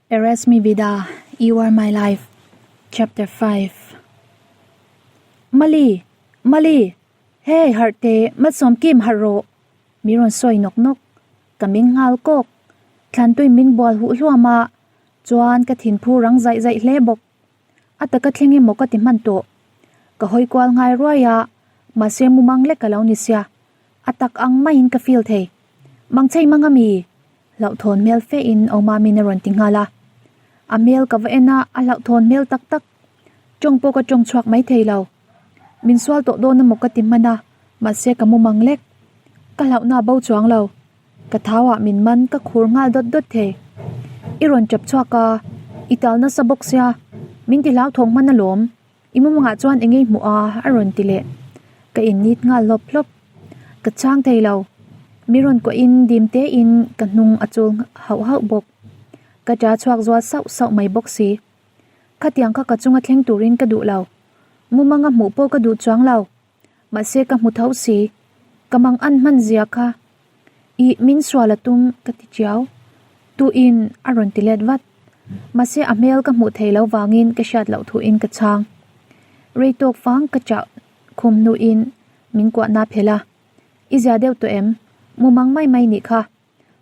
Eres mi vida, You are my life, Chapter 5 Mali! Mali! Hey, harh teh, Malsawm Kim harh rawh! Mi rawn sawi nawk nawk. Ka ming nghal kawk. Thlantui min bual huh hluam a, chuan ka thinphu rang zaih zaih hle bawk. A taka thleng emaw ka ti hman tawh. Ka hawi kual nghai ruai a, mahse mumang lek ka lo ni sia. A tak ang maiin ka feel thei. Mangchei mang a mi? Hlauhthawn hmel fe in Awmami'n a rawn ti nghal a. A hmel ka va en a, a hlauhthawn hmel tak tak. Tawng pawh ka tawng chhuak mai thei lo. Min sual tawh dawn emaw ka ti hman a, mahse ka mumang lek. Ka hlauhna a bo chuang lo. Ka thau ah min man ka khur nghal dawt dawt thei. I rawn chap chhuak a, i tal nasa bawk sia, min ti hlauthawng hman alawm. I mumangah chuan eng ngei hmuh a a rawn ti leh. Ka innit nghal hlawp hlawp. Ka chhang thei lo. Mi rawn kuah in dim te in ka hnung a chul hauh hauh bawk. Ka ṭa chhuak zual sauh sauh mai bawk si. Khatiang kha ka chunga thleng turin ka duh lo. Mumanga hmuh pawh ka duh chuang lo. Mahse ka hmu tho si. Ka mang an hman zia kha. Ih min sual a tum ka ti chiau. Tu in a rawn ti let vat. Mahse a hmel ka hmuh thei lo vangin ka hriat loh thuin ka chhang. Rei tawk fang ka chah khum hnuin min kuahna phelh a. I zia deuh tawh em? Mumang mai mai nih kha.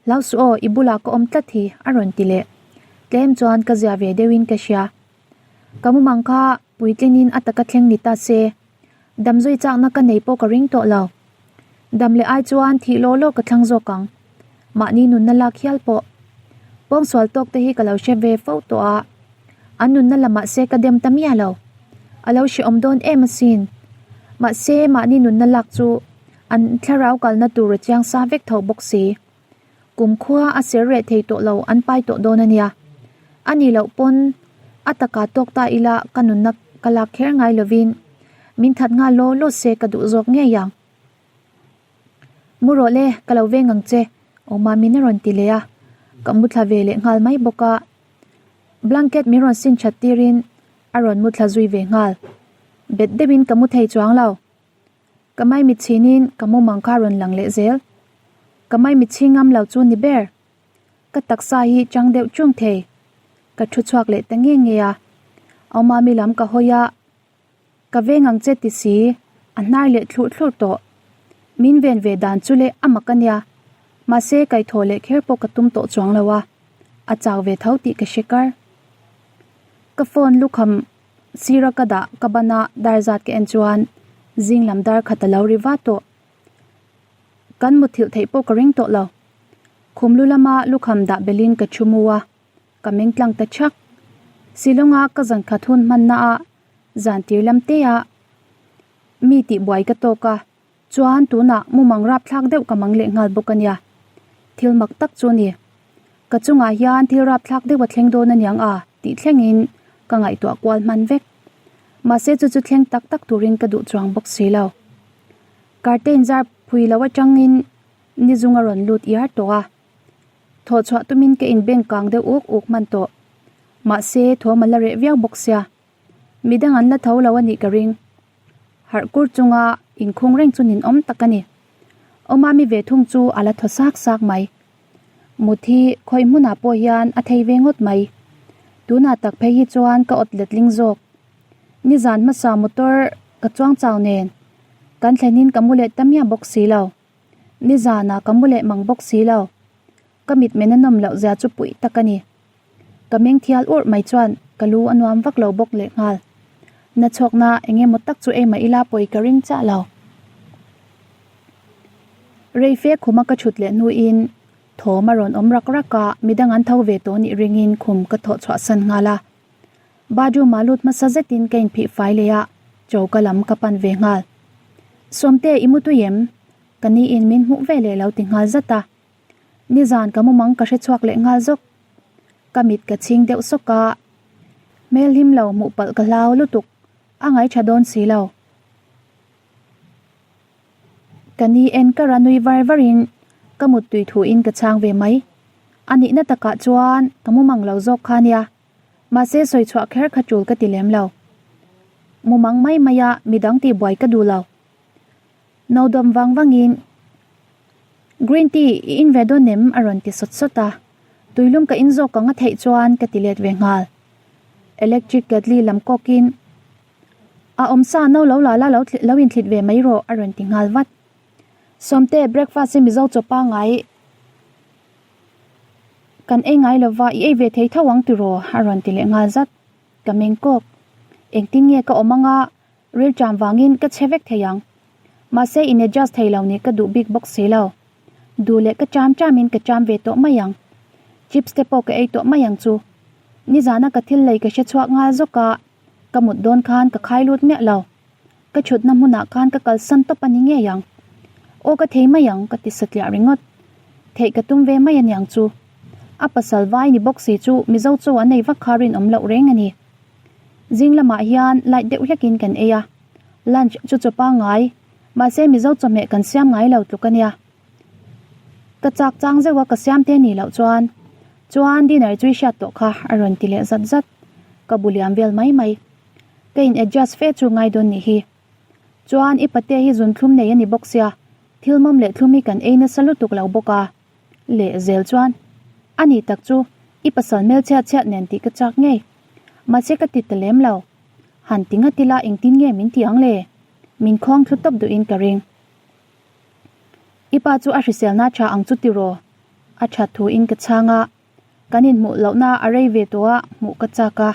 Hlau suh aw, i bulah ka awm tlat hi, a rawn ti leh. Tlem chuan ka zia ve deuhin ka hria. Ka mumang kha puitlinin a taka thleng ni ta se, damzui chakna ka nei pawh ka ring tawh lo. Dam leh ai chuan thih law law ka thlang zawk ang. Mahni nunna lak hial pawh. Pawngsual tawk te hi ka lo hre ve fo tawh a, an nunna la mahse ka dem ta miah lo. A lo hrehawm dawn em asin. Mahse mahni nunna lak chu An thlarau kalna tur a chiang sa vek tho bawk si. Kum khua a ser reh thei tawh lo an pai tawh dawn a nia. A nih loh pawn a taka tawk ta ila ka nunna ka lak kher ngai lovin min that nghal law law se ka duh zawk ngei ang. Mu rawh le, ka lo veng ang che, Awma min a rawn ti leh a. Ka mu thla ve leh nghal mai bawk a. Blanket min rawn sin that tirin a rawn mu thla zui ve nghal. Bet deuhin ka mu thei chuang lo. Ka maimit chhinin ka mumang kha rawn lang leh zel. Ka maimit chhi ngam lo chu ni ber. Ka taksa hi chang deuh chung thei. Ka thu chhuak leh ta nge nge a. Aumami lam ka hawi a, ka veng ang che ti si, a hnar leh thluh thlur tawh. Min ven ve dan chu leh a mak a nia. Mahse kaihthawh leh kher pawh ka tum tawh chuang lo a, a chau ve tho tih ka hre kar. Ka phone lukham Sira ka dah ka ban a dar zat ka en chuan zing lam dar khat a lo ri va tawh. Kan mutthilh theih pawh ka ring tawh lo. Khum lu lama lukham dah belin ka thu mu a, ka meng tlang ta thak. Shillong-a ka zan khat hun hmanna a zan tir lam te a mi tih buai ka tawk a, chuan tunah mumang rapthlak deuh ka mang leh nghal bawk a nia. Thil mak tak chu a ni. Ka chungah hian thil rapthlak deuh a thleng dawn aniang a tih thlengin ka ngaihtuah kual hman vek. Mahse chu chu thleng tak tak turin ka duh chuang bawk si lo. Curtain zar phui lo atangin ni zung a rawn lut iar tawh a. Thawh chhuah tumin ka inbeng kang deuh uk uk hman tawh. Mahse thawm a la reh viau bawk sia. Midang an la tho lo a nih ka ring. Harh kur chunga inkhung reng chu ninawm tak a ni. Awmami ve thung chu a la thaw sak sak mai. Mut hi khawi hmunah pawh hian a thei ve ngawt mai. Tunah tak phei hi chuan ka awt letling zawk. Nizan hmasa motor ka chuang chau nen kan thlenin ka mu leh ta miah bawk si lo. Nizanah ka mu leh mang bawk si lo. Ka mitmen a nawm loh zia chu puih tak a ni. Ka meng thial urh mai chuan ka lu a nuam vak lo bawk leh nghal. Na chhawkna eng emaw tak chu ei mah ila pawi ka ring chiah lo. Reife khuma ka thut leh hnuin thawm a rawn awm rak rak a, midang an tho ve tawh nih ringin khum ka thawh chhuah san nghal a. Bathroom ah lut hmasa zetin ka inphih fai leh a, choka lam ka pan ve nghal. Sawmte i mu tui em? Ka ni in min hmuh ve leh lo ti nghal zat a. Nizan ka mumang ka hre chhuak leh nghal zawk. Ka mit ka chhing deuh sawk a, hmel hlim lo hmuh palh ka hlau lutuk, a ngaitha dawn si lo. Ka ni en kar a nui var var in ka muttui thu in ka chhang ve mai. A nihna takah chuan ka mumang lo zawk kha nia. Mahse sawi chhuah kher kha tul ka ti lem lo. Mumang mai mai a midang tih buai ka duh lo. No dawm vang vang in Green tea i in ve dawn em? a rawn ti sawt sawt a. Tuilum ka in zawk ang a theih chuan ka ti let ve nghal. Electric kettle lam kawkin a awm sa no lo la la lo inthlit ve mai rawh a rawn ti nghal vat. Sawmte breakfast hi Mizo chaw pangai kan ei ngai lova i ei ve thei tho ang tiraw a rawn ti leh nghal zat. Ka meng kawk. Engtin nge ka awm anga rilṭam vangin ka che vek thei ang. Mahse in adjust thei lo nih ka duh bik bawk si lo. Duh leh ka cham chamin ka cham ve tawh mai ang. Chips te pawh ka ei tawh mai ang chu. Nizana ka thil lei ka hre chhuak nghal zawk a, ka mut dawn khan ka khai lut miah lo. Ka thutna hmunah khan ka kalsan tawp a ni ngei ang. Aw ka thei mai ang ka ti satliah ringawt. Theih ka tum ve mai a niang chu. A pasal vai ni bawk si chu Mizo chaw an ei vak kha rinawm loh reng a ni. Zing lamah hian light deuh hlekin kan ei a. Lunch chu chaw pangngai, mahse Mizo chawhmeh kan siam ngai lo tluk a nia. Ka chak chang zeuh a ka siam te nih loh chuan chuan dinner chu i hriat tawh kha a rawn ti leh zat zat. Ka bu liam vel mai mai. Ka in adjust fe chu ngai dawn nih hi. Chuan i pate hi zunthlum nei a ni bawk sia, thil mawm leh thlum hi kan ei nasa lutuk lo bawk a. Leh zel chuan a ni tak chu i pasal hmel chhiat chhiat nen tih ka chak ngei. Mahse ka ti ta lem lo. Han ti ngat ila engtin nge min ti ang le? Min khawng thlu tawp duhin ka ring. I pa chu a hriselna tha ang chu tiraw? A that thuin ka chhang a, kan inhmuh lohna a rei ve tawh a, hmuh ka chak a,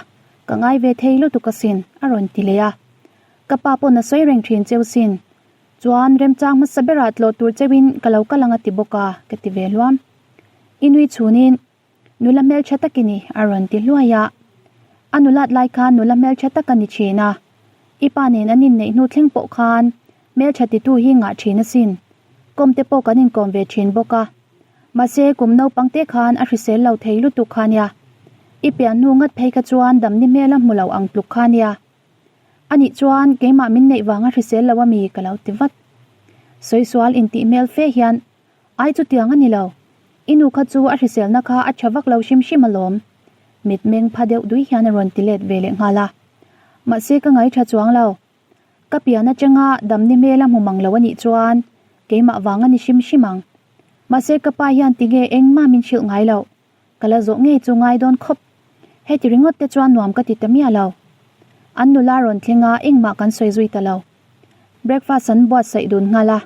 ka ngai ve thei lutuk asin, a rawn ti leh a. Ka pa pawn a sawi reng thin cheu sin. Chuan remchang hmasa berah tlawh tur cheuin ka lo kal ang a ti bawk a, ka ti ve hluam. I nui chhunin Nula hmeltha tak i ni, a rawn ti hluai a. A nulat lai khan nula hmeltha tak a ni thin a. I pa nen an inneih hnu thleng pawh khan hmeltha titu hi ngah thin asin. Kawm te pawh kan inkawm ve thin bawk a. Mahse kum naupang te khan a hrisel lo thei lutuk kha nia. I pian hnu ngat phei kha chuan damni hmel a hmu lo ang tluk kha nia. Anih chuan keimah min neih vang a hrisel lo ami ka lo ti vat. Sawi sual intih hmel fe hian Ai chutiang a ni lo. I nu kha chu a hriselna kha a tha vak lo hrim hrim alawm. Mitmeng pha deuh dui hian a rawn ti let ve leh nghal a. Mahse ka ngai tha chuang lo. Ka pian atanga damni hmel a hmu mang lo a nih chuan keimah vang a ni hrim hrim ang. Mahse ka pa hian tinge engmah min hrilh ngai loh. Ka la zawh ngei chu ngai dawn khawp. Heti ringawt te chuan nuam ka ti ta miah lo. An nula rawn thleng a engmah kan sawi zui ta lo. Breakfast an buatsaih dun nghal a.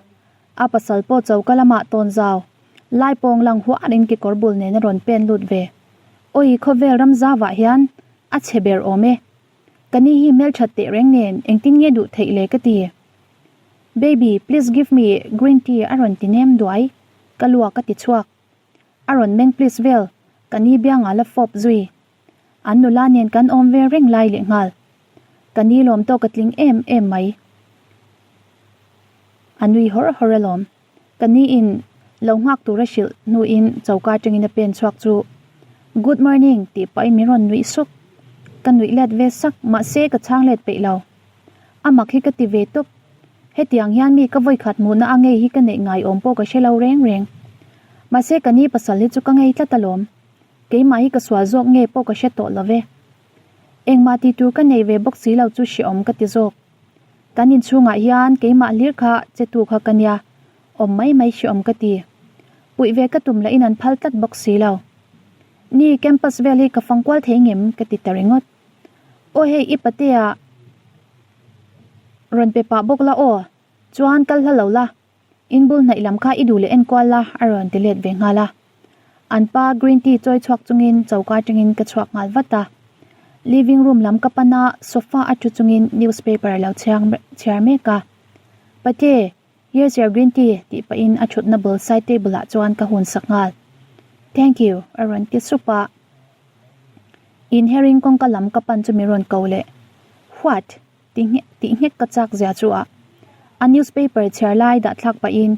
A pasal pawh choka lamah tawn zau, lai pawng lang huarin kekawr bul nen a rawn pen lut ve. Awi khawvel ram zavah hian a chhe ber awm e. Ka ni hi hmelthat teh reng nen engtin nge duh theih le ka ti. Baby, please give me green tea a rawn ti nem duai. Ka luak a ti chhuak. A rawn meng please vel, ka ni biangah la fawp zui. An nula nen kan awm ve reng lai leh nghal. Ka ni lawm tawk a tling em em mai. A nui hawr hawr alawm. Ka ni in lo nghak tur a hrilh hnuin choka atangin a pen chhuak chu Good morning tih pahin min rawn nuih suk. Ka nuih let ve sak mahse ka chhang let peih lo. A mak hi ka ti ve tawp. Hetiang hian mi ka vawikhat hmuhna a ngei hi ka neih ngai awm pawh ka hre lo reng reng. Mahse ka ni pasal hi chu ka ngei tlat alawm. Keimah hi ka sual zawk nge pawh ka hre tawh lo ve. Engmah tih tur ka nei ve bawk si lo chu hrehawm ka ti zawk. Kan inchhungah hian keimah hlir kha che tu kha ka nia, awm mai mai hrehawm ka ti. Puih ve ka tum lahin an phal tlat bawk si lo. Ni, campus vel hi ka fang kual thei ngem ka ti ta ringawt. Aw hei i patea rawn pe pah bawk la aw, chuan kal hla lo la. Inbul hnaih lam kha i duh leh enkual la a rawn ti let ve nghal a. An pa green tea chawi chhuak chungin choka atangin ka chhuak nghal vat a. Living room lam ka pan a, sofa a thu chungin newspaper a lo chhiar mek a. Pate, here's your green tea tih pahin a thutna bul side table ah chuan ka hun sak nghal. Thank you a rawn ti sup a. Inhering kawngka lam ka pan chu min rawn ko leh. What? Tih nghek ka chak zia chu a. A newspaper chhiar lai dah thlak pahin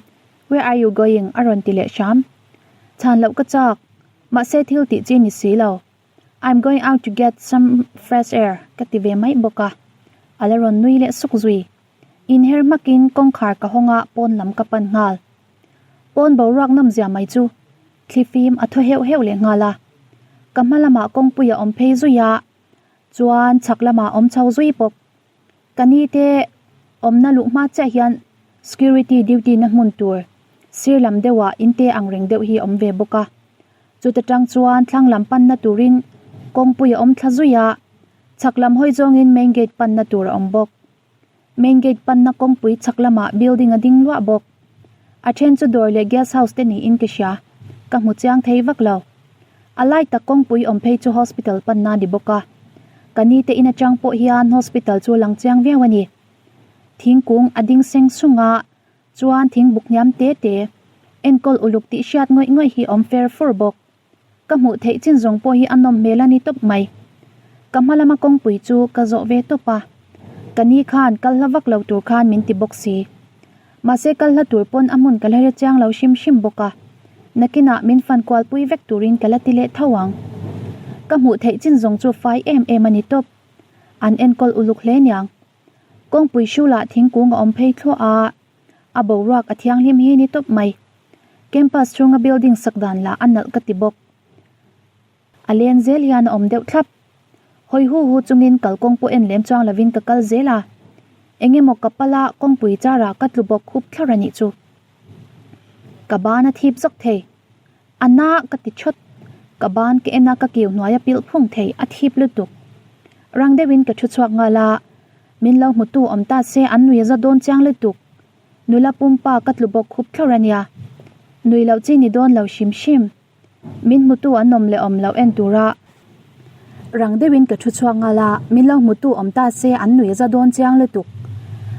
Where are you going? a rawn ti leh hram. Chhan loh ka chak. Mahse thil tih chi ni si lo. I'm going out to get some fresh air ka ti ve mai bawk a. A la rawn nui leh suk zui. Inher hmakin kawngkhar ka hawng a pawn lam ka pan nghal. Pawn boruak nawm zia mai chu thli fim a thaw heuh heuh leh nghal a. Ka hma lamah kawngpui a awm phei zui a. Chuan chhak lamah awm chho zui bawk. Ka ni te awmna luh hma chiah hian security duty na hmun tur sir lam deuhah in te ang reng deuh hi a awm ve bawk a. Chuta tang chuan thlang lam panna turin kawngpui a awm thla zui a, chhak lam hawi zawngin main gate panna tur a awm bawk. Main gate panna kawngpui chhak lamah building a ding luah bawk. A then chu dawr leh guest house te niin ka hria, ka hmu chiang thei vak lo. A lai tak kawngpui awm phei chu hospital panna a ni bawk a, ka ni te in atang pawh hian hospital chu a lang chiang viau a ni. Thingkung a ding seng sung a, chuan thingbuk hniam te te, enkawl uluk tih hriat ngawih ngawih hi awm fer fur bawk. Ka hmuh theih chin zawng pawh hi a nawm hmel a ni tawp mai. Ka hma lama kawngpui chu ka zawh ve tawp a, ka ni khan kal hla vak lo tur khan min ti bawk si. Mahse kal hla tur pawn a hmun ka la hre chiang lo hrim hrim bawk a, nakinah min fan kual pui vek turin ka la ti leh tho ang. Ka hmuh theih chin zawng chu fai em em a ni tawp. An enkawl uluk hle niang. Kawngpui hrulah thingkung a awm phei thluah a, a boruak a thianghlim hi ni tawp mai. Campus chhunga building sak dan lah a nalh ka ti bawk. A len zel hian a awm deuh thlap. Hawi hu hu chungin kalkawng pawh en lem chuang lovin ka kal zel a, eng emaw ka pala kawngpui charah ka tlu bawk khup thlar a nih chu. Ka ban a thip zawk thei. A na ka ti thawt. Ka ban ka en a ka kiu hnuai a pilh phung thei a thip lutuk. Rang deuhin ka thu chhuak nghal a, min lo hmutu awm ta se an nui a za dawn chiang lutuk. Nula pumpa ka tlu bawk khup thlawr a nia. Nui loh chi ni dawn lo hrim hrim. Min hmutu an awm leh awm loh en tura rang deuhin ka thu chhuak nghal a, min lo hmutu awm ta se an nui a za dawn chiang lutuk.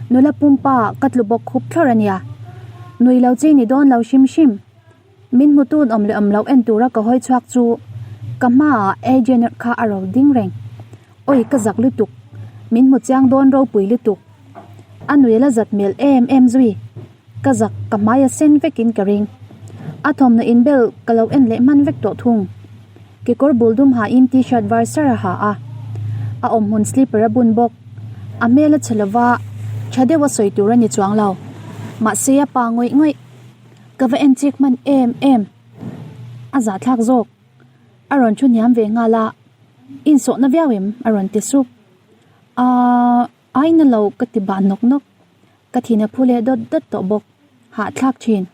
Nula pumpa ka tlu bawk khup thlawr a nia. Nui loh chi ni dawn lo hrim hrim. Min hmutun awm leh awm loh en tura ka hawi chhuak chu ka hmaah agent kha a ro ding reng. Awi ka zak lutuk, min hmu chiang dawn ropui lutuk. A nui la zat hmel em em zui, ka zak ka hmai a sen vekin ka ring. A thawmhnaw inbel ka lo en leh hman vek tawh thung. Kekawr bul dum hain t-shirt var sar a ha a, a awmhmun slipper a bun bawk. A hmel a chhe lova, tha deuh a sawi tur a ni chuang lo. Mahse a pa ngawih ngawih. Ka va en chik hman em em. A zahthlak zawk. A rawn thu hniam ve nghal a, Insawhna viau em? a rawn ti sup. Aaa, aina lo ka ti bah nawk nawk. Ka thin a phu leh dawt dawt tawh bawk. Hahthlak thin.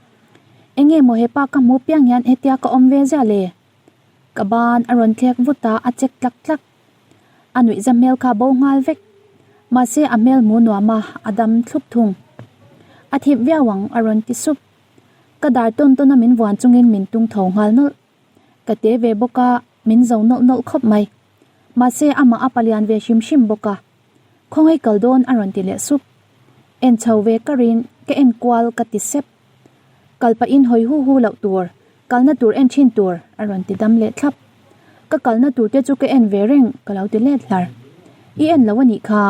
Enge maw hepa ka hmu piang hian hetia ka awm ve ziah le? Ka ban a rawn thlek vut a, a chek tlak tlak. A nuihza hmel kha bo nghal vek. Mahse a hmel hmu nuam a, a dam thlup thung. A thip viau ang a rawn ti sup. Ka dar tawn tawn a min vuan chungin min tung tho nghal nawlh. Ka te ve bawk a, min zo nawlh nawlh khawp mai. Mahse amah a palian ve hrim hrim bawk a. Khawngaih kal dawn a rawn ti leh sup. En chho ve ka rin, ka en kual ka ti sep. Kal pahin hawi hu hu loh tur, kalna tur en thin tur a rawn ti dam leh thlap. Ka kalna tur te chu ka en ve reng ka lo ti let hlar. I en lo a nih kha,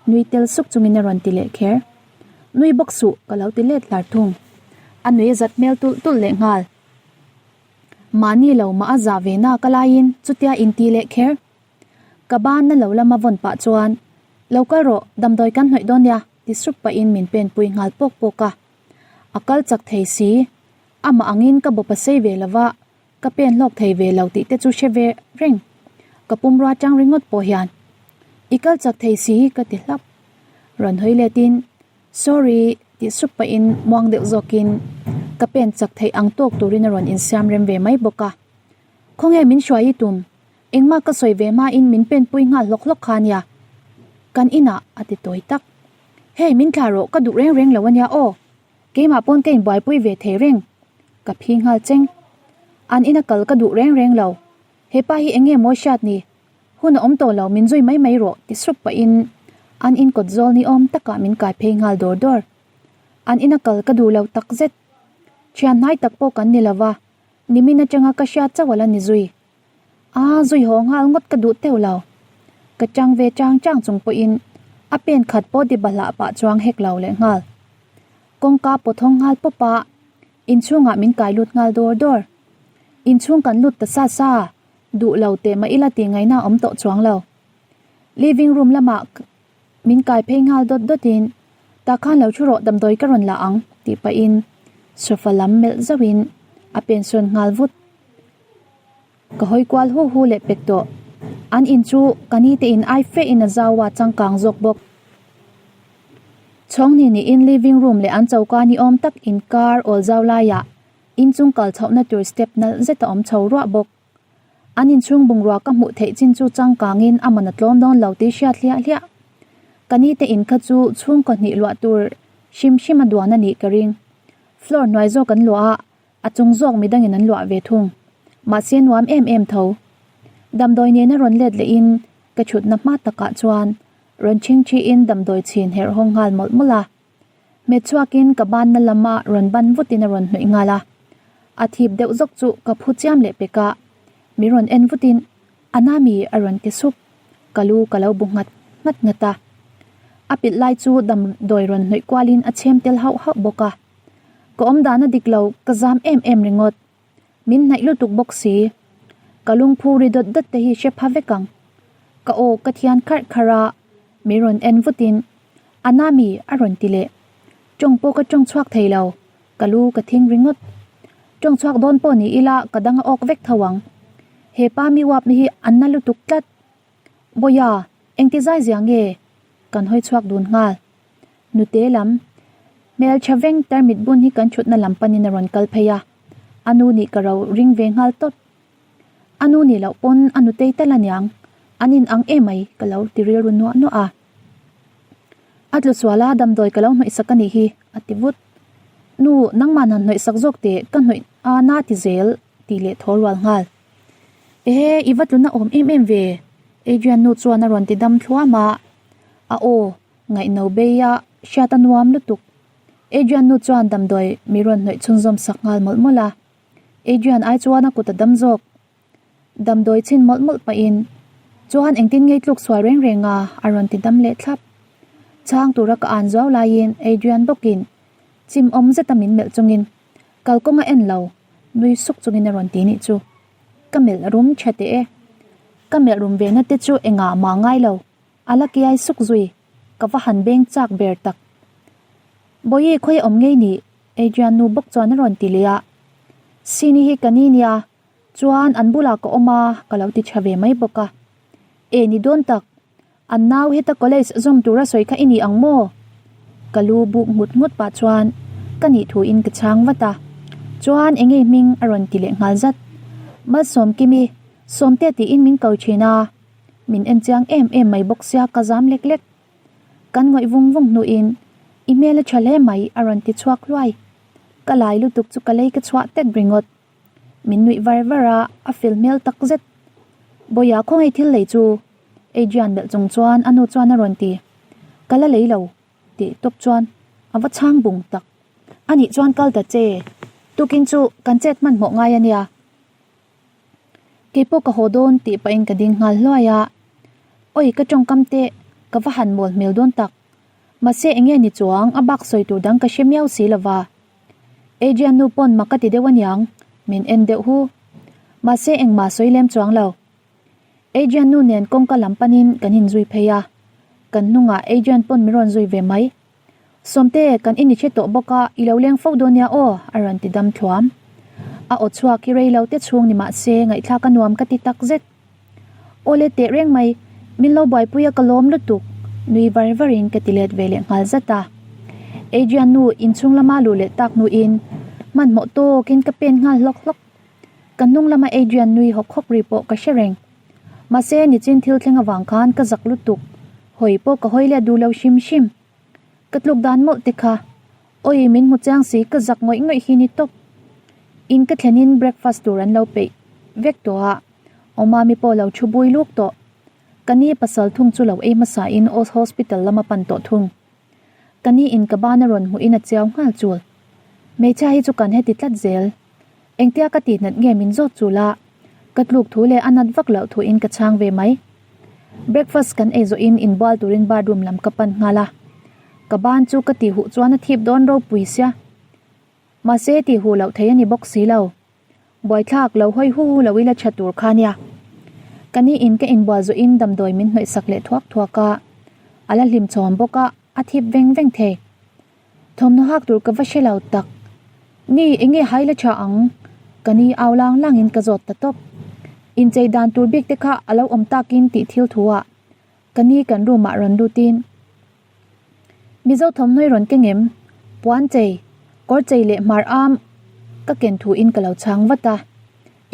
nui tel suk chungin a rawn ti leh kher. Nui bawk suh ka lo ti let hlar thung. A nui a zat hmel tulh tulh leh nghal. Mahni lo mah a zah ve nak a laiin chutia inti leh kher. Ka ban na lo lama vawn pah chuan, Lo kal rawh, damdawi kan hnawih dawn nia, ti sup pahin min pen pui nghal pawk pawk a. A kal chak thei si, amah angin ka bawp a sei ve lo va, ka pen hlawk thei ve lo tih te chu hre ve reng. Ka pumrua tang ringawt pawh hian, I kal chak thei si, ka ti hlap. Rawn hawi letin, Sorry, tih sup pahin muang deuh zawkin ka pen chak theih ang tawk turin a rawn insiam rem ve mai bawk a. Khawnge min hruai i tum? Engmah ka sawi ve hmain min pen pui nghal hlawk hlawk kha ania. Kan inah a ti tawi tak. Hey, min thlah rawh, ka duh reng reng lo ania aw. Keimah pawn ka inbuaipui ve thei reng. Ka phi nghal cheng. An ina kal ka duh reng reng lo. Hepa hi eng nge mawi hriat ni? Hun a awm tawh lo, min zui mai mai rawh ti sup pahin an in kawt zawl ni awm takah min kai phei nghal dawr dawr. An ina kal ka duh lo takzet. Thian hnai tak pawh kan ni lova, nimin atanga ka hriat chauh ala ni zui. A zui haw nghal ngawt ka duh teuh lo. Ka chang ve chang chang chung pawhin a pen khat pawh ti bahlah pah chuang hek lo leh nghal. Kawngka pawt hawng nghal pawp a, inchhungah min kai lut nghal dawr dawr. Inchhung kan lut ta sa sa, duh lo teh mah ila tih ngaihna a awm tawh chuang lo. Living room lamah min kai phei nghal dawt dawtin, Tah khan lo thu rawh damdawi ka rawn la ang tih pahin sofa lam melh zauhin a pen sawn nghal vut. Ka hawi kual hu hu leh pek tawh. An in chu ka ni te in ai fe in a zau a changkang zawk bawk. Chhawngni niin living room leh an choka ni awm tak inkar awl zau laiah. Inchung kal chhohna tur step nalh zet a awm chho ruah bawk. An inchhung bungrua ka hmuh theih chin chu changkangin a man a tlawm dawn lo tih hriat hliah hliah. Ka ni te in kha chu chhungkaw hnih luah tur hrim hrim a duan a nih ka ring. Floor hnuai zawk an luah a, a chung zawk midangin an luah ve thung. Mahse nuam em em tho. Damdawi nena rawn let lehin ka thutna hma takah chuan rawn chhingchhiin damdawi chhin herh hawng nghal mawlh mawlh a. Hmet chhuakin ka banna lama rawn ban vutin a rawn hnawih nghal a. A thip deuh zawk chu ka phu chiam leh pek a, min rawn en vutin a na mi a rawn ti sup. Ka lu ka lo bu nghat nghat nghat a. A pilh lai chu damdawi rawn hnawih kualin a chhem tel hauh hauh bawk a. Ka awmdan a dik lo, ka zam em em ringawt. Min hnaih lutuk bawk si. Ka lungphu ri dawt dawt te hi hre pha vek ang. Ka aw ka thian kharh kharh a, min rawn en vutin, A na mi? a rawn ti leh. Tawng pawh ka tawng chhuak thei lo, ka lu ka thing ringawt. Tawng chhuak dawn pawh ni ila ka dang a awk vek tho ang. He pa mi uapna hi an na lutuk tlat. Bawiha, engti zai zia nge? Kan hawi chhuak dun nghal. Nute lam, hmeltha veng tarmit bun hi kan thutna lam panin a rawn kal phei a, a nu nih ka ro ring ve nghal tawp. A nu nih loh pawn a nutei tal aniang, an in ang emai ka lo ti rilru nuah nuah a. A tlu sual a, damdawi ka lo hnawih sak a nih hi, a ti vut. Nu, nangmah han hnawih sak zawk teh, ka hnawih a na ti zel, tih leh thaw rual nghal. Ehe, i va tluna awm em em ve, Adrian nu chuan a rawn ti dam thluam a, a aw. Ngaihno bei a, hriat a nuam lutuk. Adrian nu chuan damdawi mi rawn hnawih chhunzawm sak nghal mawlh mawlh a. Adrian ai chuan a kut a dam zawk. Damdawi chhin mawlh mawlh pahin chuan engtin ngei tluk sual reng reng a a rawn ti dam leh thlap. Chhang tura ka an zuau laiin Adrian bawkin chim awm zeta min melh chungin kalkawng a en lo nui suk chungin a rawn ti nih chu. Ka melh rum tha teh e. Ka melh rum ve na te chu engah mah ngai lo. A la kiai suk zui, ka va han beng chak ber tak. Bawihi khawi awm ngei ni? Adrian nu bawk chuan a rawn ti leh a. Sini hi ka ni nia, chuan an bulah ka awm a, ka lo ti tha ve mai bawk a. E ni dawn tak, an nau heta college zawm tura sawi kha i ni ang maw? Ka lu buk nghut nghut pah chuan ka nih thuin ka chhang vat a. Chuan enge hming a rawn ti leh nghal zat. Malsawmkimi, Sawmte tiin min ko thin a. Min en chiang em em mai bawk sia ka zam lek lek. Kan ngawih vung vung hnuin i hmel a tha hle mai a rawn ti chhuak hluai. Ka lai lutuk chu ka lei ka chhuah tet ringawt. Min nuih var var a, a fel hmel tak zet. Bawiha khawngaih thil lei chu Adrian melh chung chuan a nu chuan a rawn ti. Ka la lei lo tih tawp chuan a va chhang bung tak. Anih chuan kal ta che. Tukin chu kan chet hmanhmawh ngai a nia. Keipawh ka haw dawn tih pahin ka ding nghal hluai a, Awi ka tawngkam te ka va han mawl hmel dawn tak. Mahse enge ni chuang a bak sawi tur dang ka hre miau si lova. Adrian nu pawn mak ka ti deuh aniang, min en deuh hu. Mahse engmah sawi lem chuang lo. Adrian nu nen kawngka lam panin kan inzui phei a, kan hnungah Adrian pawn min rawn zui ve mai. Sawmte, kan in i hre tawh bawk a, i lo leng fo dawn nia aw, a rawn ti dam thluam. A aw chhuak hi rei lo te chhung ni mah se ngaihthlak a nuam ka ti tak zet. Aw le teh reng mai, min lo buaipui a ka lawm lutuk, nui var varin ka ti let ve leh nghal zat a. Adrian nu inchhung lama luh leh tak hnuin hmanhmawh tawkin ka pen nghal hlawk hlawk. Ka hnung lama Adrian nui hawk hawk ri pawh ka hre reng. Mahse nichin thil thleng avang khan ka zak lutuk, hawi pawh ka hawi leh duh lo hrim hrim. Ka tluk dan mawlh te kha, awi min hmu chiang si ka zak ngawih ngawih hi ni tawp. In ka thlenin breakfast tur an lo peih vek tawh a, Awmami pawh lo thu bui luk tawh. Ka ni pasal thung chu lo ei hmasa in hospital lama pan tawh thung. Ka ni in ka ban a rawn hmuh in a chiau nghal chul. Hmeichhia hi chu kan heti tlat zel. Engtia ka tih nat nge min zawt chul a, ka tluk thu leh a nat vak loh thu in ka chhang ve mai. Breakfast kan ei zawh in inbual turin bathroom lam ka pan nghal a. Ka ban chu ka tih huh chuan a thip dawn ropui sia. Mahse tih huh loh thei a ni bawk si lo. Buaithlak lo hawi hu hu lo ila tha tur kha nia. Ka ni in ka inbual zawh in damdawi min hnawih sak leh thuak thuak a, a la hlim chhawm bawk a, a thip veng veng thei. Thawmhnaw hak tur ka va hre lo tak. Ni enge hai la tha ang? Ka ni au lang lang in ka zawt ta tawp. Inchei dan tur bik te kha a lo awm takin tih thil thu ah ka ni kan room ah rawn lut in Mizo thawmhnaw i rawn keng em? Puan chei, kawr chei leh hmar am. Ka ken thu in ka lo chhang vat a.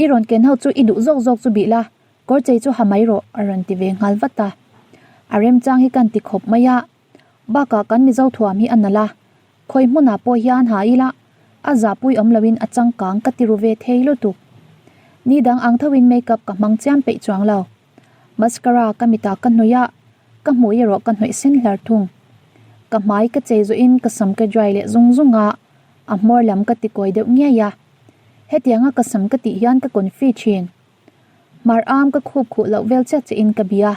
I rawn ken ho chu i duh zawk zawk chu bih la, kawr chei chu ha mai rawh a rawn ti ve nghal vat a. A remchang hi kan ti khawp mai a, bakah kan Mizo thuam hi a nalh a, khawi hmunah pawh hian ha ila a zahpui awm loin a changkang ka ti ru ve thei lutuk. Ni dang ang thoin makeup ka hmang chiam peih chuang lo. Mascara ka mitah ka hnawih a, ka hmui erawh ka hnawih sen hlar thung. Ka hmai ka chei zawhin ka sam ka dry leh zung zung a, a hmawr lam ka ti kawi deuh ngiai a. Hetianga ka sam ka tih hian ka confi thin. Hmar am ka khup khuh loh vel chiah chiah in ka bih a.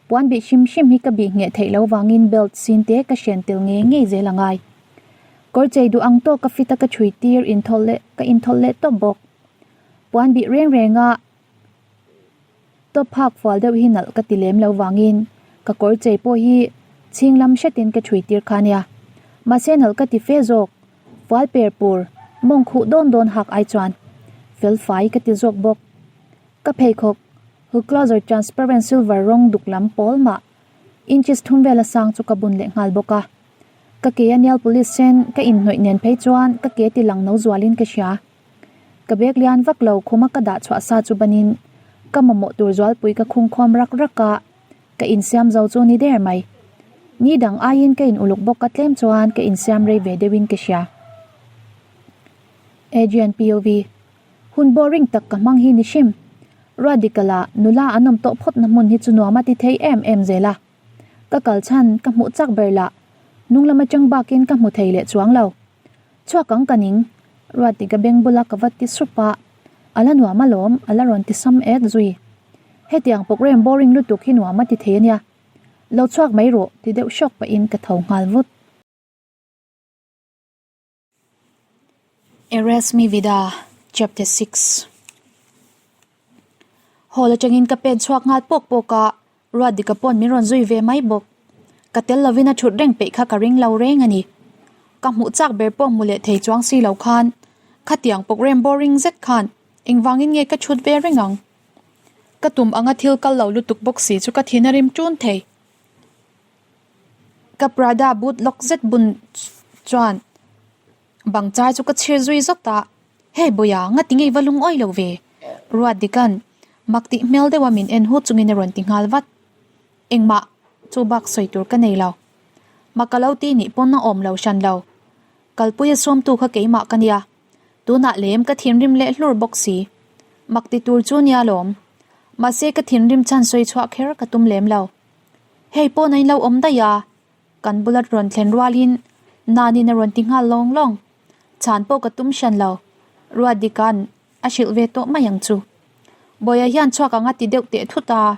Puan bih hrim hrim hi ka bih ngheh theih loh vangin belt sin te ka hren tel ngei ngei zel a ngai. Kawr chei duh ang tawk ka fit a ka chhui tir inthawlh leh ka inthawlh leh tawp bawk. Puan bih reng reng a Top phak fual deuh hi nalh ka ti lem lo vangin ka kawr chei pawh hi chhing lam hretin ka chhui tir kha nia. Mahse nalh ka ti fe zawk, fual per pur, mawng khuh dawn dawn hak ai chuan fel fai ka ti zawk bawk. Ka pheikhawk Hucloser transparent silver rawng duk lam pawl mah inches thum vela sang chu ka bun leh nghal bawk a. Ka ke a nail polish sen ka inhnawih nen phei chuan ka ke ti lang no zualin ka hria. Ka bag lian vak lo khuma ka dah chhuah sa chu banin ka mamawh tur zualpui ka khung khawm rak rak a, ka insiam zo chu ni der mai. Ni dang aiin ka in uluk bawk a tlem chuan ka insiam rei ve deuhin ka hria. Adrian POV, Hun boring tak ka hmang hi ni hrim. Ruatdikal ah nula an awm tawh phawt na hmun hi chu nuam a ti thei em em zel a. Ka kal chhan ka hmuh chak ber lah hnung lam atang bakin ka hmu thei leh chuang lo. Chhuak ang ka ning, Ruati ka beng bula ka va ti sup a, a la nuam alawm, a la rawn ti sam et zui. Hetiang program boring lutuk hi nuam a ti thei ania, lo chhuak mai rawh ti deuh hrawk pahin ka tho nghal vut. Erasmi Vida Chapter 6 Hall atangin ka pen chhuak nghal pawk pawk a, Ruatdika pawn min rawn zui ve mai bawk. Ka tel lovin a thut reng peih kha ka ring lo reng a ni. Ka hmuh chak ber pawh hmu leh thei chuang si lo khan khatiang program boring zet khan engvangin nge ka thut ve reng ang? Ka tum anga thil kal lo lutuk bawk si chu ka thin a rim ṭun thei. Ka Prada boot lock zet bun chuan bang chai chu ka chhir zui zawt a, Hey Bawia, ngati ngei va lungawi lo ve? Ruatdika'n mak tih hmel deuha min en hut chungin a rawn ti nghal vat. Engmah chu bak sawi tur ka nei lo. Mak ka lo ti nih pawn a awm lo hran lo. Kalpuia sawmtu kha keimah ka nia. Tunah lem ka thinrim leh hlur bawk si. Mak ti tur chu nia lawm. Mahse ka thinrim chhan sawi chhuah kher ka tum lem lo. Hei pawn a inlo awm daih a, kan bula rawn thlen rualin Nanin a rawn ti nghal lawng lawng. Chhan pawh ka tum hran lo, Ruatdika'n a hrilh ve tawh mai ang chu. Bawia hian chhuak anga ti deuh teh thut a,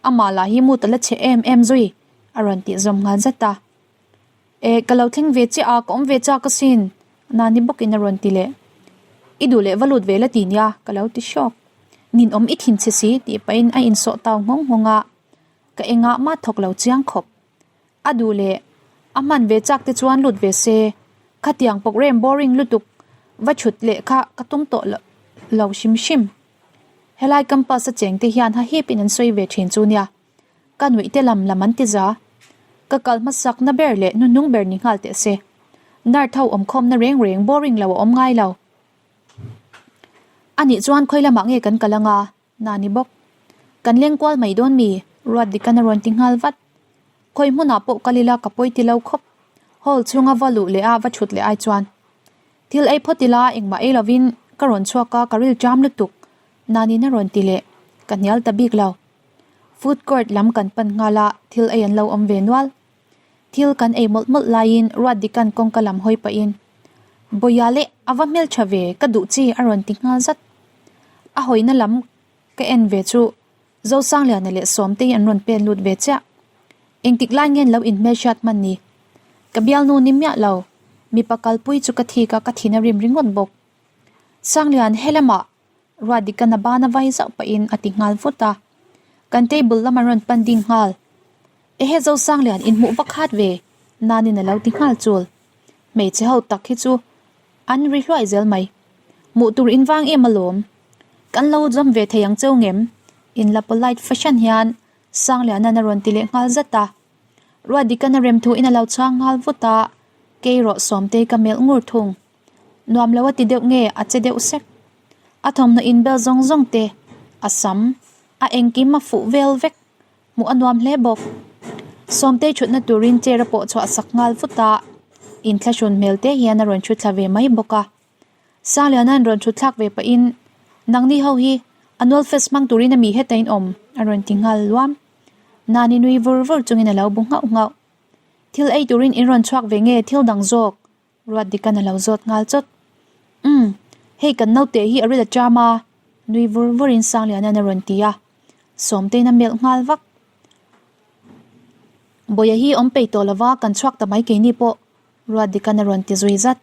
amah lah hi mut a la chhe em em zui, a rawn tih zawm nghal zat a. Eh, ka lo thleng ve chiah a, ka awm ve chak asin, Nani bawkin a rawn ti leh. I duh leh va lut ve la ti nia, ka lo ti hrawk. Ninawm i thin chhe si, tih pahin a insawh tau nghawng nghawng a. Ka engah mah thawk lo chiang khawp. A duh leh a hman ve chak te chuan lut ve se, khatiang program boring lutuk va thut leh kha ka tum tawh lo hrim hrim. Helai campus a cheng te hian hahip in an sawi ve thin chu nia, ka nuih te lam lam an ti za. Ka kal hmasak na ber leh hnuhnung ber ni nghal teh se. Nerd ho awmkhawm na reng reng boring lo a awm ngai lo. Anih chuan khawi lamah nge kan kal anga? Na ni bawk. Kan leng kual mai dawn mi? Ruatdika'n a rawn ti nghal vat. Khawi hmunah pawh kal ila ka pawi ti lo khawp. Hall chhunga va luh leh a va thut leh ai chuan. Thil ei phawt ila engmah ei lovin ka rawn chhuak a ka ril ṭam lutuk. Nanin a rawn ti leh. Ka hnial ta bik lo. Food court lam kan pan nghal a thil ei an lo awm ve nual. Thil kan ei mawlh mawlh laiin Ruatdika'n kawngka lam hawi pahin, Bawia leh a va hmeltha ve, ka duh chi a rawn ti nghal zat. A hawina lam ka en ve chu Zosangliana leh Sawmtei an rawn pen lut ve chiah. Engtik lai nge an lo inhmelhriat hman ni? Ka bialnu ni miah lo, mipa kalpui chu ka thik a, ka thin a rim ringawt bawk. Sanglian helamah Ruatdika'n a ban a vai zauh pahin a ti nghal vut a, kan table lam an rawn pan ding nghal. Ehe Zosanglian inhmuh va khat ve, Nanin a lo ti nghal chul. Hmeichhe ho tak hi chu an ri hluai zel mai. Hmuh tur in vang em alawm. Kan lo zawm ve thei ang cheu ngem? In la polite fashion hian Sangliana'n a rawn ti leh nghal zat a. Ruatdika'n a rem thu in a lo chhang nghal vut a, kei rawh Sawmtei ka melh ngur thung. Nuam lo a ti deuh nge a che deuh sek. A thawmhnaw inbel zawng zawng te a sam a engkim a fuh vel vek. Hmuh a nuam hle bawk. Sawmtei thutna turin chair a pawh chhuah sak nghal vut a, inthlahrun hmel te hian a rawn thu thla ve mai bawk a. Sangliana'n rawn thut thlak ve pahin, Nangni ho hi annual fest hmang turin a mi heta in awm? a rawn ti nghal luam. Nani nui vur vur chungin a lo bu nghauh nghauh. Thil ei turin in rawn chhuak ve nge thil dang zawk? Ruat dikan a lo zawt nghal chawt. Umm, hei kan naute hi a ril a cham a, nui vur vurin Sangliana'n a rawn ti a. Sawmtein a melh nghal vak. Bawia hi awm peih tawh lova kan chhuak ta mai keini pawh, Ruat dikan a rawn ti zui zat.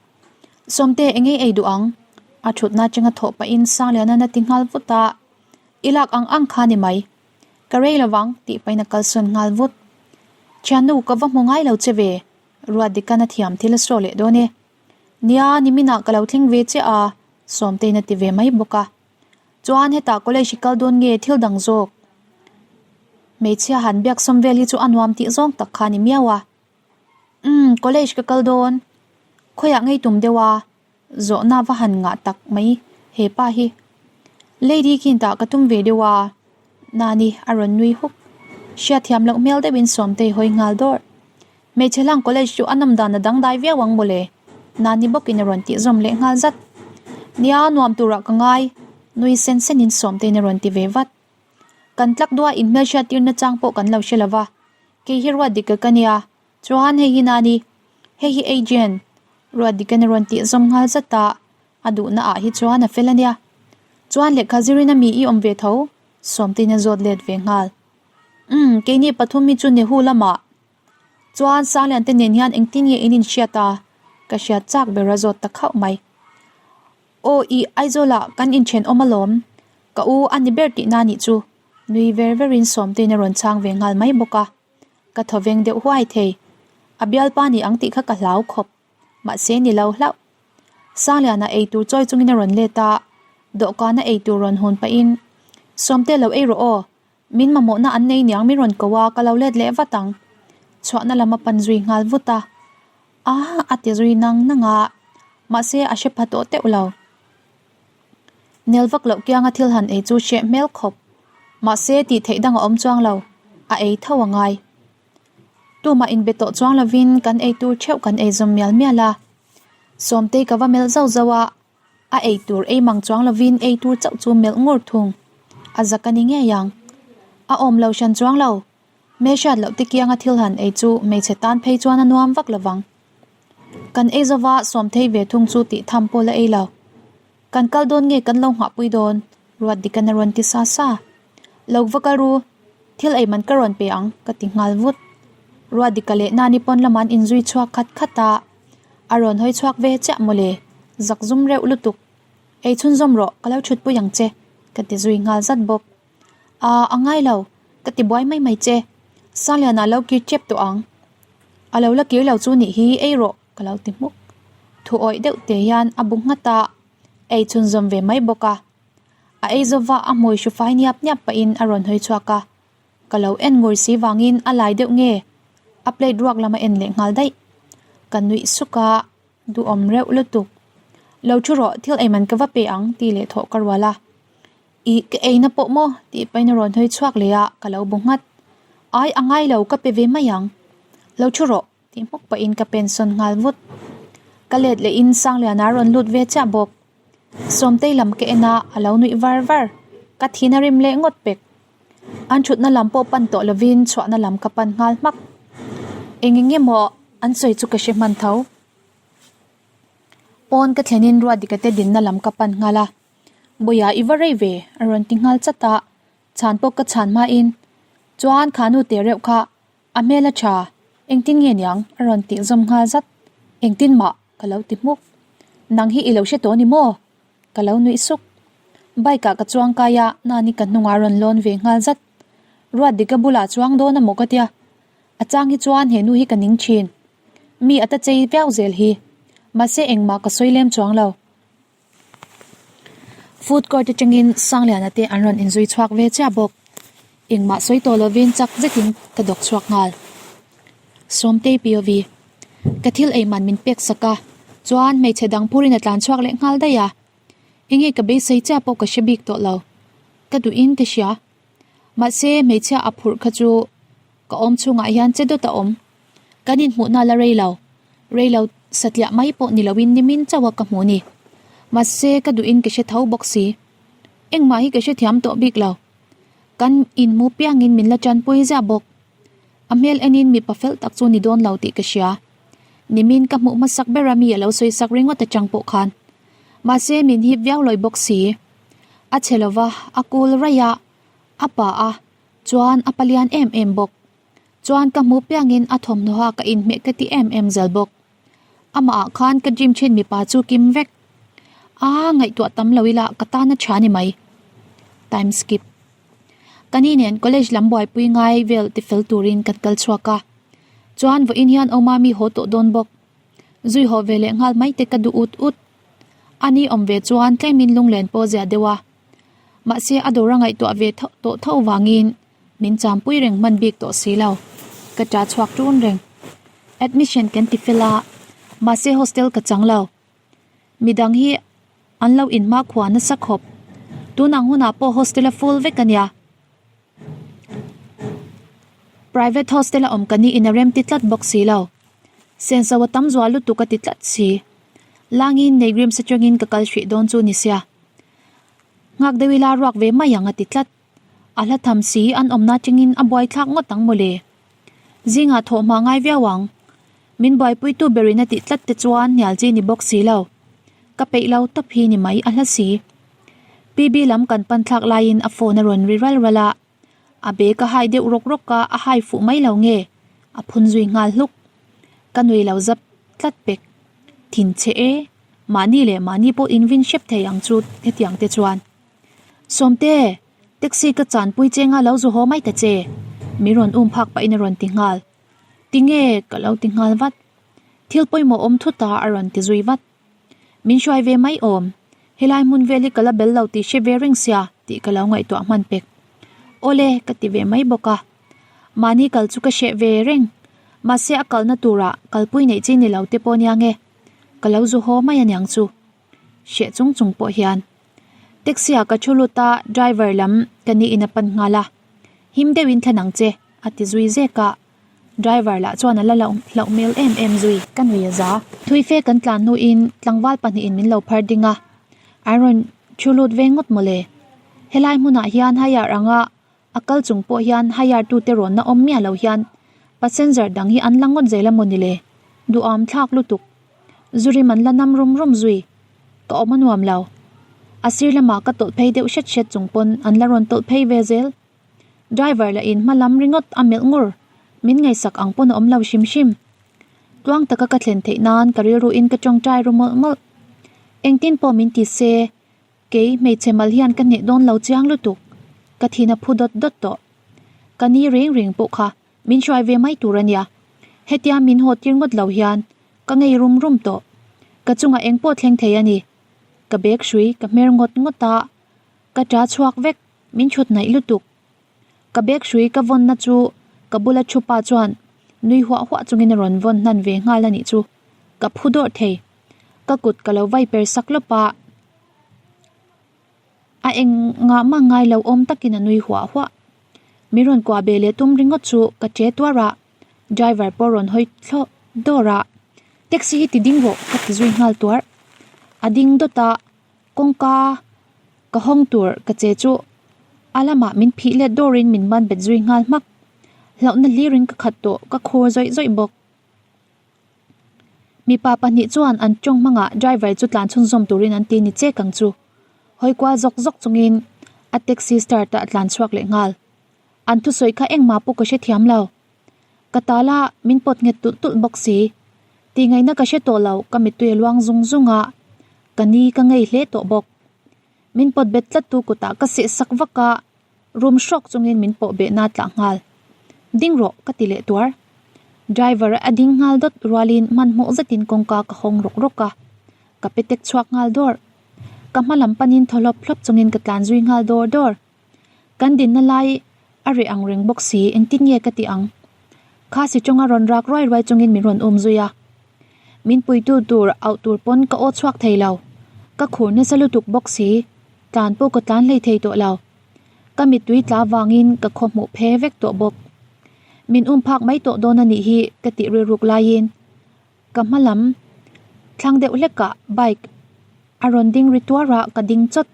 Sawmte eng ei ei duh ang? A thutna atanga thawh pahin Sangliana'n a ti nghal vut a. I lak ang ang kha ni mai. Ka rei lovang tih pahin a kalsawn nghal vut. Thiannu ka va hmu ngai lo che ve, Ruat dikan a thiam thil a saw leh dawn e. Nia, niminah ka lo thleng ve chiah a, Sawmtein a ti ve mai bawk a. Chuan hetah college i kal dawn nge thil dang zawk? Hmeichhia han biak sawm vel hi chu a nuam tih zawng tak kha a ni miau a. Umm, college ka kal dawn. Khawiah ngei tum deuh a, zawhna va han ngah tak mai he pa hi. Lady khin tah ka tum ve deuh a, Nani a rawn nui huk. Hriatthiam loh hmel deuhin Sawmtei hawi nghal dawrh. Hmeichhe hlang college chu a nawm dan a dangdai viau ang mawle, Nani bawkin a rawn tih zawm leh nghal zat. Nia, nuam turah ka ngai, nui sen senin Sawmteiin a rawn ti ve vat. Kan tlak dua inhmelhriat tirna chang pawh kan lo hre lo va, kei hi ruat dik ka nia, chuan hei hi Nani, hei hi Adrian, ruat dikan a rawn tih zawm nghal zat a, a duhna ah hi chuan a fel a nia. Chuan lehkha zirin a mi i awm ve tho, Sawmteiin a zawt let ve nghal. Umm, keini pathum hi chu Nehu lamah Chuan Sanglian te nen hian engtin nge in inhriat a? Ka hriat chak ber a zawt ta khauh mai. Aw i Aizawlah kan inthenawm alawm. Ka u a ni ber tihna nih chu. Nui ver verin Sawmtein a rawn chhang ve nghal mai bawk a. Ka thaw veng deuh huai thei. A bialpa ni ang tih kha ka hlau khawp. Mahse ni lo hlauh. Sangliana ei tur chawi chungin a rawn let a, dawhkana ei tur rawn hun pahin, Sawmte lo ei rawh aw. Min mamawhna an nei niang min rawn ko a, ka lo let leh vat ang. Chhuahna lam a pan zui nghal vut a. A a ti zui nang nang a, mahse a hre pha tawh teuh lo. Nel vak loh kianga thil han ei chu hreh hmel khawp. Mahse tih theih dang a awm chuang lo, a ei tho a ngai. Tumah inbe tawh chuang lovin kan ei tur theuh kan ei zawm mial mial a. Sawmtei ka va melh zauh zauh a, A ei tur ei mang chuang lovin ei tur chauh chu melh ngur thung. A zak a ni ngei ang. A awm lo hran chuang lo. Hmelhriat loh te kianga thil han ei chu hmeichhe tan phei chuan a nuam vak lovang. Kan ei zova sawm thei ve thung chu tih tham pawh la ei lo. Kan kal dawn nge kan lo nghahpui dawn? Ruat dikan a rawn ti sa sa. Lo va kal ru. Thil ei man ka rawn pe ang ka ti nghal vut. Ruat dika leh Nani pawn lamah an inzui chhuak khat khat a. A rawn hawi chhuak ve chiah mawle, zak zum reuh lutuk. Ei chhunzawm rawh, ka lo thutpui ang che, ka ti zui nghal zat bawk. Aa, a ngai lo, ka ti buai mai mai che. Sangliana lo kir tep tawh ang. A lo la kir lo chu nih hi, ei rawh, ka lo ti hmuk. Thu awih deuh te hian a bu nghat a, ei chhunzawm ve mai bawk a. A ei zova a hmui hru fai niap niap pahin a rawn hawi chhuak a. Ka lo en ngur si vangin a lai deuh nge? A plate ruak lam a en leh nghal daih. Ka nuih suk a, duhawm reuh lutuk. Lo thu rawh, thil ei man ka va pe ang tih leh thawh ka rual a. Ih, ka eina pawh maw? tih pahin a rawn hawi chhuak leh a, ka lo bu nghat. Ai, a ngai lo, ka pe ve mai ang. Lo thu rawh, tih hmuk pahin ka pen sawn nghal vut. Ka let lehin Sangliana a rawn lut ve chiah bawk. Sawmtei lam ka en a, a lo nuih var var. Ka thin a rim leh ngawt pek. An thutna lam pawh pan tawh lovin chhuahna lam ka pan nghal hmak. Eng eng emaw an sawi chu ka hre hman tho. Pawn ka thlenin Ruatdika te dinna lam ka pan nghal a. Bawia i va rei ve a rawn ti nghal chat a, chhan pawh ka chhan hmain chuan kha nu teh reuh kha a hmel a tha, engtin nge niang a rawn tih zawm nghal zat. Engtin mah ka lo ti hmuk. Nang hi i lo hre tawh ni maw? Ka lo nuih suk. Bike ah ka chuang kai a, Nani ka hnungah a rawn lawn ve nghal zat. Ruat dika bulah chuang dawn a maw ka tia. A chang hi chuan he nu hi ka ning thin. Mi a ta chei viau zel hi. Mahse engmah ka sawi lem chuang lo. Food court atangin Sangliana te an rawn inzui chhuak ve chiah bawk. Engmah sawi tawh lovin chak zetin ka dawk chhuak nghal. Sawmtei POV. Ka thil ei man min pek sak a. Chuan hmeichhe dang phurin a tlan chhuak leh nghal daih a. Enge ka beisei chiah pawh ka hre bik tawh lo. Ka duhin ka hria. Mahse hmeichhia a phurh kha chu ka awm chhungah hian che dawt a awm. Kan inhmuhna la rei lo. Rei lo satliah mai pawh ni loin nimin chauh a ka hmuh ni. Mahse ka duhin ka hre tho bawk si. Engmah hi ka hrethiam tawh bik lo. Kan inhmu piangin min la tanpui ziah bawk. A hmel enin mipa fel tak chu ni dawn lo tih ka hria. Nimin ka hmuh hmasak ber a mi a lo sawi sak ringawt atang pawh khan. Mahse min hip viau lawi bawk si. A chhe lova, a kul raih a, a pa a, chuan a palian em em bawk. Chuan ka hmuh piangin a thawmhnaw a ka inhmeh ka ti em em zel bawk. Amah ah khan ka dream thin mipa chu kim vek. A ngaihtuah tam lo ila ka tan a tha ni mai. Time skip. Ka ni nen college lam buaipui ngai vel tifel turin kan kal chhuak a. Chuan vawiin hian Awmami haw tawh dawn bawk. Zui haw ve leh nghal mai te ka duh ut ut. A ni awm ve chuan tlemin lunglen pawh zia deuh a. Mahse a dawr a ngaihtuah ve tawh tho vangin min champui reng hman bik tawh si lo. Ka ṭah chhuak ṭun reng. Admission kan ti fel a, mahse hostel ka chang lo. Midang hi an lo inhmakhua nasa khawp. Tun ang hunah pawh hostel a full vek a nia. Private hostel a awm ka ni in a rem ti tlat bawk si lo. Senso a tam zual lutuk a ti tlat si. Langin Neigrims atangin ka kal hrih dawn chu ni sia. Nghak deuh ila ruak ve mai ang a ti tlat. A hla tham si an awmna atangin a buai thlak ngawt ang mawle. Zingah thawh hma ngai viau ang. Min buaipuitu berin a tih tlat te chuan hnial chi ni bawk si lo. Ka peih lo tawp hi ni mai a hla si. PB lam kan pan thlak laiin a phone a rawn ri ral ral a. A bag a hai deuh rawk rawk a, a hai fuh mai lo nge? A phun zui nghal hluk. Ka nui lo zap tlat pek. Thin che e, mahni leh mahni pawh invin hrep thei ang chu hetiang te chuan. Sawmte, taxi ka chanpui che nga lo zu haw mai ta che. Min rawn um phak pahin a rawn ti nghal. Tinge ka lo ti nghal vat. Thil pawimawh awm thut a a rawn ti zui vat. Min hruai ve mai awm. Helai hmun vel hi ka la bel lo tih hre ve reng sia tih ka lo ngaihtuah hman pek. Awle ka ti ve mai bawk a. Mahni kal chu ka hreh ve reng. Mahse a kalna turah kalpui neih chi ni lo te pawh nia nge. Ka lo zu haw mai aniang chu. Hreh chung chung pawh hian. Taxi ah ka thu lut a, driver lam ka ni in a pan nghal a. Him deuhin thlen ang che a ti zui zek a. Driver lah chuan a la hlauh hmel em em zui. Ka nui a za. Thui fe kan tlan hnuin tlangval pahnihin min lo phar ding a, an rawn thu lut ve ngawt mawle. Helai hmunah hian hire anga a kal chung pawh hian hire tute rawnna awm miah lo hian passenger dang hi an la ngawt zel a maw ni le? Duham thlak lutuk. Zurim an la nam rum rum zui. Ka awm a nuam lo. A sir lamah ka tawlh phei deuh hret hret chung pawn an la rawn tawlh phei ve zel. Driver lah in hma lam ringawt a melh ngur, min ngaihsak ang pawn a awm lo hrim hrim. Tluang taka ka thlen theih nan ka rilru in ka tawngtai ru mawlh mawlh. Engtin pawh min ti se, kei hmeichhe mal hian ka hneh dawn lo chiang lutuk, ka thin a phu dawt dawt tawh. Ka ni reng reng pawh kha min hruai ve mai tur a nia, hetia min haw tir ngawt lo hian ka ngei rum rum tawh. Ka chungah eng pawh thleng thei a ni. Ka bag hrui ka hmer ngawt ngawt a, ka ta chhuak vek. Min chhut hnaih lutuk. Ka bag hrui ka vawnna chu ka bula thu pa chuan nui huah huah chungin a rawn vawn hnan ve nghal a nih chu. Ka phu dawrh thei. Ka kut ka lo vai per sak lawp a. A eng ngah mah ngai lo awm takin a nui huah huah. Min rawn kuah ve leh tum ringawt chu ka che tuar a. Driver pawh rawn hawi thlawh dawr a. Taxi hi ti ding rawh ka ti zui nghal tuar. A ding dawt a. Kawngka ka hawng tur ka che chu a lamah min phih let dawrin min ban bet zui nghal hmak. Hlauhna hlirin ka khat tawh ka khur zawih zawih bawk. Mipa pahnih chuan an tawng hmangah driver chu tlan chhunzawm turin an ti ni chek ang chu. Hawi kual zawk zawk chungin a taxi start ah a tlan chhuak leh nghal. An thusawi kha engmah pawh ka hrethiam lo. Ka tala min pawt nghet tulh tulh bawk si. Tihngaihna ka hre tawh lo, ka mittui a luang zung zung a, ka ni ka ngei hle tawh bawk. Min pawt bet tlat tu kutah ka seh sak vak a, room hrawk chungin min pawh behna tlah nghal. Ding rawh ka ti leh tuar. Driver a ding nghal dawt rualin hmanhmawh zetin kawngka ka hawng rawk rawk a, ka pe tek chhuak nghal dawr. Ka hma lam panin thaw hlawp hlawp chungin ka tlan zui nghal dawr dawr. Kan dinna lai a reh ang reng bawk si, engtin nge ka tih ang? Kha si chawnga rawn rak ruai ruai chungin min rawn um zui a. Min puitu tur auh tur pawn ka aw chhuak thei lo. Ka khur nasa lutuk bawk si, tlan pawh ka tlan hlei thei tawh lo. Ka mittui tla vangin ka khaw hmuh phe vek tawh bawk. Min um phak mai tawh dawn a nih hi ka tih rilruk laiin ka hma lam thlang deuh hlekah bike a rawn ding ri tuar a, ka ding chawt.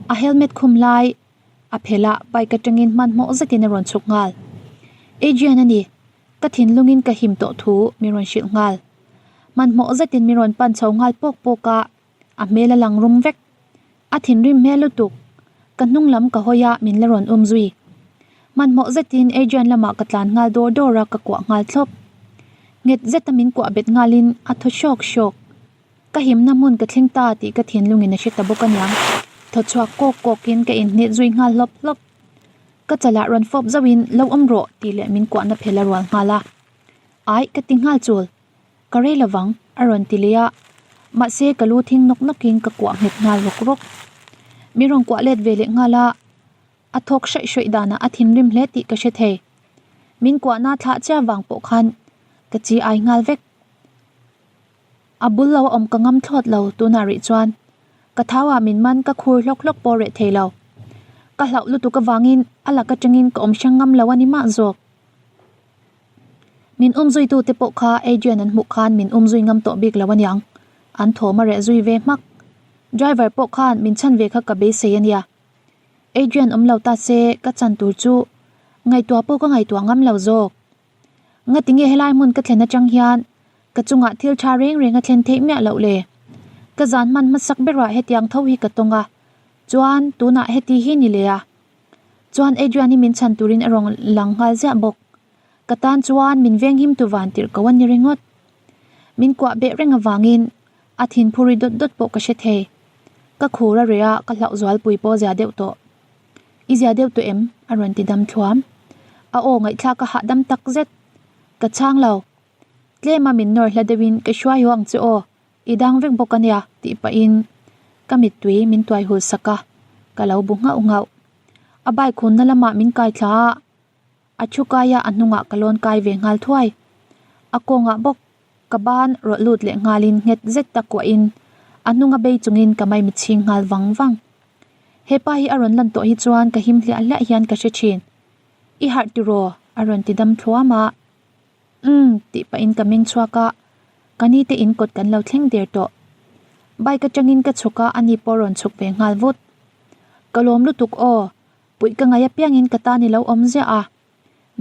A helmet khum lai a phelh a, bike atangin hmanhmawh zetin a rawn chhuk nghal. Adrian a ni, ka thinlungin ka him tawh thu min rawn hrilh nghal. Hmanhmawh zetin min rawn pan chho nghal pawk pawk a, a hmel a lang rum vek. A thinrim hmel lutuk, ka hnung lam ka hawi a min la rawn um zui. Hmanhmawh zetin Adrian lamah ka tlan nghal dawr dawr a ka kuah nghal thlawp. Nghet zeta min kuah bet nghalin a thaw hrawk hrawk. Ka himna hmun ka thleng ta tih ka thinlungin a hre ta bawk aniang. Thaw chhuak kawk kawkin ka inhnit zui nghal hlawp hlawp. Ka chalah rawn fawp zauhin lo awm rawh tih leh min kuahna phel a rual nghal a. Aih ka ti nghal chul. Ka rei lovang a rawn ti leh a. Mahse ka lu thing nawk nawkin ka kuah nghet nghal rawk rawk. Min rawn kuah let ve leh nghal a. A thawk hraih hraih danah a thinrim hle tih ka hre thei. Min kuahna thlah chiah vang pawh khan ka chi ai nghal vek. A bul lo a awm ka ngam thlawt lo tunah rih chuan ka thau ah min man ka khur hlawk hlawk pawh reh thei lo. Ka hlauh lutuk avangin a lak atangin ka awm hrang ngam lo a ni mah zawk. Min um zui tu te pawh kha Adrian an hmuh khan min um zui ngam tawh bik lo aniang. An thawm a reh zui ve hmak. Driver pawh khan min chhan ve kha ka beisei ania. Adrian awm lo ta se ka chan tur chu ngaihtuah pawh ka ngaihtuah ngam lo zawk. Ngati nge helai hmun ka thlen atang hian ka chungah thil tha reng reng a thlen theih miah loh le? Ka zan hman hmasak berah hetiang tho hi ka tawng a, chuan tunah heti hi ni leh a. Chuan Adrian hi min chhan turin a rawn lang nghal ziah bawk. Ka tan chuan min venghim tu van tirh ko a ni ringawt. Min kuah beh reng avangin a thinphuri dawt dawt pawh ka hre thei. Ka khur a reh a, ka hlauh zualpui pawh zia deuh tawh. I zia deuh tawh em? A rawn ti dam thluam. A aw ngaihthlak a hahdam tak zet. Ka chhang lo. Tlem a min nawr hla deuhin ka hruai haw ang che aw, i dang vek bawk ania tih pahin ka mittui min tuai hul sak a, ka lo bu nghauh nghauh. A bike hunna lamah min kai thla a, a thu kai a a hnungah ka lawn kai ve nghal thuai. A kawngah bawk Ka ban rawlh lut leh nghalin nghet zet tak kuahin a hnunga bei chungin ka mai mitchhing nghal vang vang. He pa hi a rawn lan tawh hi chuan ka him hliah hliah hian ka hre thin. I harh tiraw? a rawn ti dam thluam a. Umm tih pahin ka meng chhuak a, ka ni te in kawt kan lo thleng der tawh. Bike atangin ka chhuk a, ani pawh rawn chhuk ve nghal vut. Ka lawm lutuk aw, puih ka ngaih apiangin ka tan i lo awm ziah a.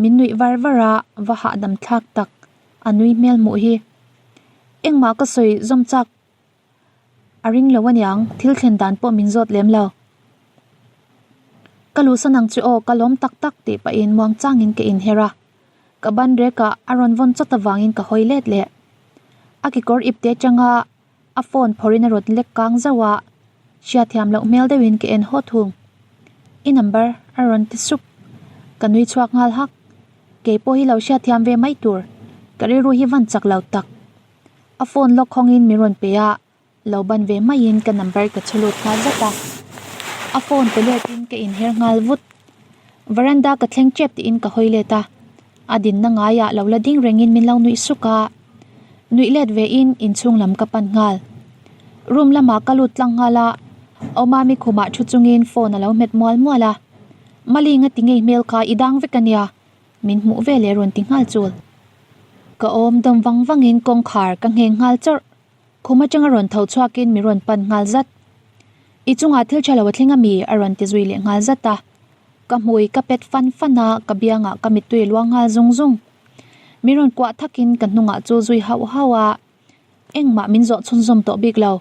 Min nuih var var a, va hahdam thlak tak a nui hmel hmuh hi. Engmah ka sawi zawm chak a ring lo aniang, thil thlen dan pawh min zawt lem lo. Ka luhsan ang chu aw, ka lawm tak tak tih pahin muang changin ka inher a. Ka ban rekah a rawn vawn chawt avangin ka hawi let leh. A kekawr ipte atanga a phone phawrhin a rawn lek kang zauh a, hriatthiam loh hmel deuhin ka en haw thung. I number a rawn ti sup. Ka nui chhuak nghal hak. Kei pawh hi lo hriatthiam ve mai tur. Ka rilru hi van chak lo tak. A phone lawk khawngin min rawn pe a, lo ban ve maiin ka number ka chhu lut nghal zat a. A phone pe letin ka inher nghal vut. Veranda ka thleng tep tiin ka hawi let a. A dinna ngaiah lo la ding rengin min lo nuih suk a. Nuih let ve in inchhung lam ka pan nghal. Room lamah ka lut tlang nghal a, Awmami khumah thu chungin phone a lo hmet mual mual a. Mali nga ti ngei hmel kha i dang vek ania, min hmuh ve leh rawn ti nghal chul. Ka awm dawm vang vangin kawngkhar ka ngheng nghal chawrh. Khum atanga rawn tho chhuakin min rawn pan nghal zat. I chungah thil tha lo a thleng ami? a rawn ti zui leh nghal zat a. Ka hmui ka pet fan fan a, ka biangah ka mittui a luang nghal zung zung. Min rawn kuah thakin ka hnungah chu zui hauh hauh a, engmah min zawh chhunzawm tawh bik lo.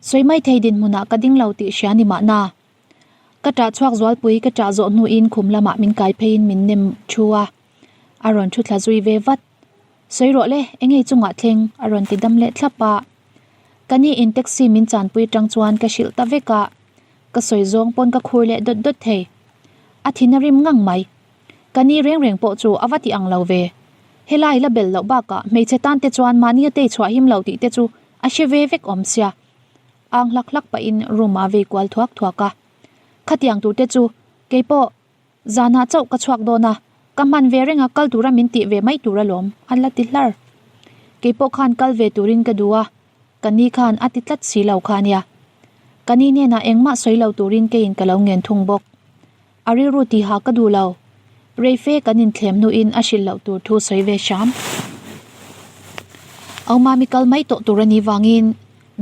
Sawi mai thei dinhmunah ka ding lo tih hria ni mahna. Ka ṭah chhuak zualpui ka ṭah zawh hnuin khum lamah min kai pheiin min nem thu a, a rawn thu thla zui ve vat. Sawi rawh le, engei chungah thleng a rawn ti dam leh thlap a. Ka ni in taxi min chanpui tang chuan ka hrilh ta vek a, ka sawi zawng pawn ka khur leh dawt dawt thei. A thin a rim ngang mai. Ka ni reng reng pawh chu a va ti ang lo ve. Helai la bel loh bakah hmeichhe tan te chuan mahni a tei chhuah him lo tih te chu a hre ve vek awm sia. Ang hlak hlak pahin room ah vei kual thuak thuak a. Khatiang tur te chu keipawh zanah chauh ka chhuak dawn a, ka hman ve reng a kal tura min tih ve mai tur alawm a la ti hlar. Keipawh khan kal ve turin ka duh a, ka ni khan a ti tlat si lo kha ania. Ka ni hnenah engmah sawi lo turin keiin ka lo ngen thung bawk. A rilru tiha ka duh lo. Reife kan inthlem hnuin a hrilh loh tur thu sawi ve hram. Aumami kal mai tawh tur a nih vangin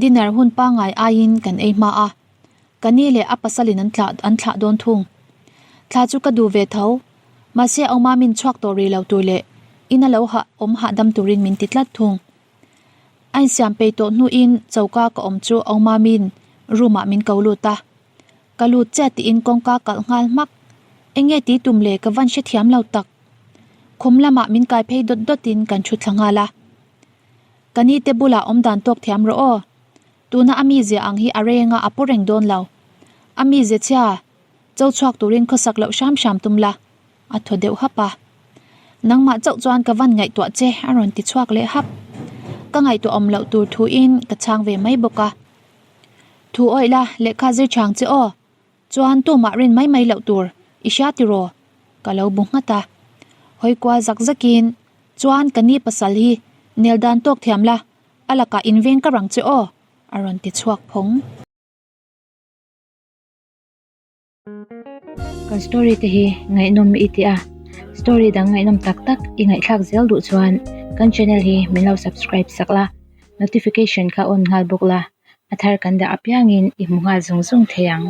dinner hun pangngai aiin kan ei hma a. Ka ni leh a pasalin an thlah an thlah dawn thung. Thla chu ka duh ve tho. Mahse Aumamin chhuak tawh rih lo tur leh in a lo hah awm hahdam turin min ti tlat thung. A insiam peih tawh hnuin choka ka awm chu Aumamin room ah min ko lut a. Ka lut chiah tiin kawngka kalh nghal hmak. Enge ti tum le ka van hrethiam lo tak. Khum lamah min kai phei dawt dawtin kan thu thla nghal a. Ka ni te bulah awm dan tawk thiam rawh aw. Tuna a mizia ang hi a reng a a pu reng dawn lo. A mizia chhia cho chhuak turin khawsak loh hram hram tum la. A thaw deuh hap a. Nangmah chauh chuan ka van ngaihtuah che a rawn ti chhuak leh hap. Ka ngaihtuah awm loh tur thuin ka chhang ve mai bawk a. Thu awih la, lehkha zir chhang che aw. Chuan tumah rin mai mai loh tur, i hria tiraw? Ka lo bu nghat a. Hawi kual zak zakin, Chuan ka ni pasal hi nel dan tawk thiam la, a lakah inveng ka rang che aw, a rawn ti chhuak phawng. Kan story te hi ngaihnawm i ti a, story dang ngaihnawm tak tak i ngaihthlak zel duh chuan kan channel hi min lo subscribe sak la, notification kha on nghal bawk la, a thar kan dah apiangin i hmu nghal zung zung thei ang.